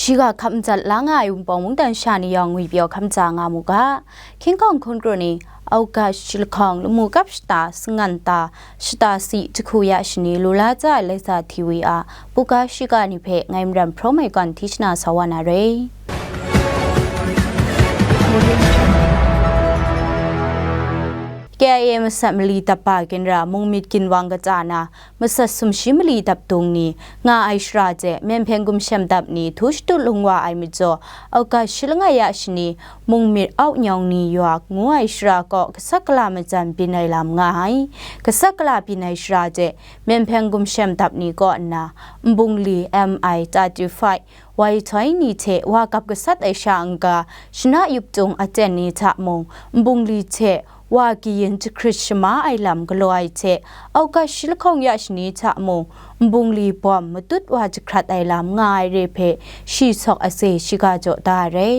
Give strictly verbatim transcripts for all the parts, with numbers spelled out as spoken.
Shiga hkap madat la nga ai Wunpawng mungdan sha ni yawng ngwi pyaw hkam ja nga mu ga. Hkying hkawng hkun kru ni, August shi lahkawng lamu kap shata sangan ta shata si jahku ya shani lu la ja ai Laisa T V a buga shiga ni hpe ngai maram hprawm ai kan hti shana sa wa na re. K I A masat mali dap ba ginra mung myit ginwang kata na masat sumshi mali dap dung ni nga ai shara hte Myen Hpeng Gumshem dap ni htu shadut lung wa ai majaw, August shi langai ya shani, Mung myit Au Nyawng Ni Yua ngu ai shara kaw gasat gala majan byin ai lam nga ai. Gasat gala byin ai shara hte Myen Hpeng Gumshem dap ni kaw nna, nbungli M I thirty-five, Y twenty ni hte wa gap gasat ai sha n-ga, shana yup tung aten ni hta mung, nbungli hte wa kayin jahkrit shama ai lam galaw ai hte, August shi lahkawng ya shani hta mung, nbungli bawm matut wa jahkrat ai lam nga ai re hpe, shi sawk ase shiga jaw da ai re.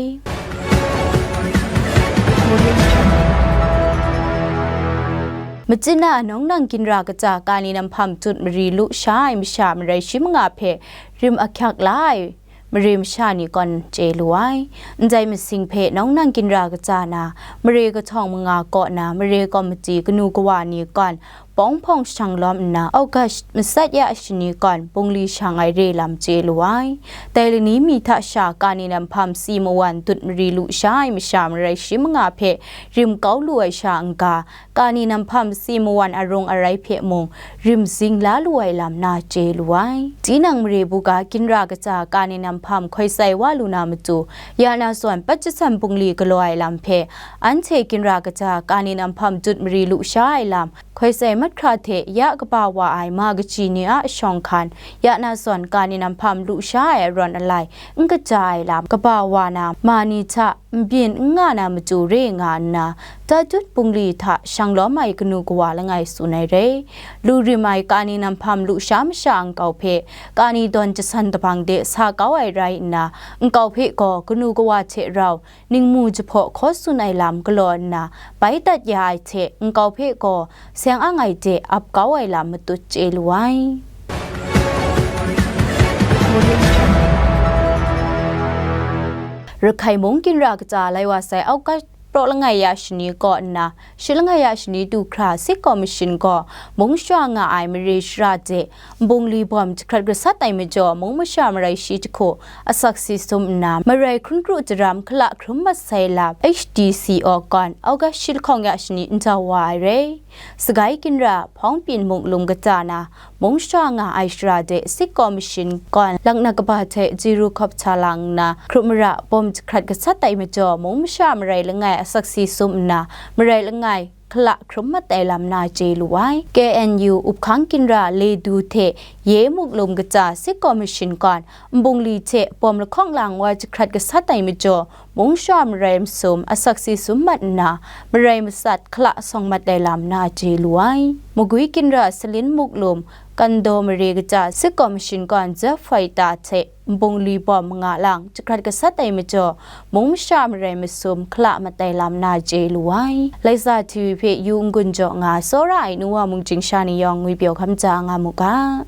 Machyin a nawng nang ginra kaja kani nam hpam tut mari lu sha ai masha marai shi manga hpe rim ahkyak la ai mare masha ni kawn chye lu ai. Ndai masing hpe nawng nang ginra kaja na, mare kahtawng manga kaw na mare komiti kanu kawa ni kawn pawng hpawng shang lawm nna, August masat ya shani kawn bungli shang ai re lam chye lu ai. Dai lani mi hta sha kani nam hpam si mawan dut mari lu sha ai masha marai shi manga hpe rim kau lu ai sha n-ga, kani nam hpam si mawan arung arai hpe mung rim zing la lu ai lam na chye lu ai. Tinang mare buga ginra kaja kani nam hpam hkoi sai wa lu na matu, ya na zawn pat jasan bungli galaw ai lam hpe, anhte ginra kaja kani nam hpam dut mari lu sha ai lam, hkoi sai mat hkra hte ya kaba wa ai ma kaji ni a shawng hkan, ya na zawn kani nam hpam lu sha ai arawn alai, n kaja ai lam, kaba wa na ma ni hta, n byin n nga na matu re nga nna, tatut bungli hta shang lawm ai kanu kawa langai tsun ai re. Lu rim ai kani nam hpam lu sha masha nkau hpe, kani dawn jasan dabang de sa kau ai rai nna, nkau hpe gaw kanu kawa hte rau ningmu jahpaw hkaw tsun ai lam galaw nna, bai dat ya ai hte nkau hpe gaw seng ang ai de ap kau ai lam matut chye lu ai. Rakhai mung ginra kaja lai wa sai August praw langai ya shani kaw nna, shi langai ya shani du hkra State Commission gaw mung shara nga ai mare shara de, nbungli bawm jahkrat gasat ai majaw, mung masha marai shi jahku asak si sum nna, marai hkun kru daram hkala hkrum mat sai lam H D C O kawn August shi lahkawng ya shani n jau wa ai re. Sagai ginra hpawng pyin muk lum kata na, mung shara nga ai shara de State Commission kawn laknak kaba hte jiru hkawp hta lang nna, hkrup mara bawm jahkrat gasat ai majaw, mung masha marai langai asak si sum nna, marai langai hkala hkrum mat ai lam na chye lu ai. K N U uphkang ginra Ledu hte Ye muk lum kata State Commission kawn nbungli hte bawm lahkawng lang wa jahkrat gasat ai majaw, mung shara marai masum asak si sum mat nna, marai masat hkala sawng mat ai lam na chye lu ai. Magwi ginra Salin muk lum Kando mare kata State Commission kawn Zep Hpoi ta hte nbungli bawm manga lang jahkrat gasat ai majaw, mung masha marai masum hkala mat ai lam na chye lu ai. Laisa T V hpe yu n-gun jaw nga tsawra ai nu wa mung chying sha ni yawng ngwi pyaw hkam ja nga mu ga.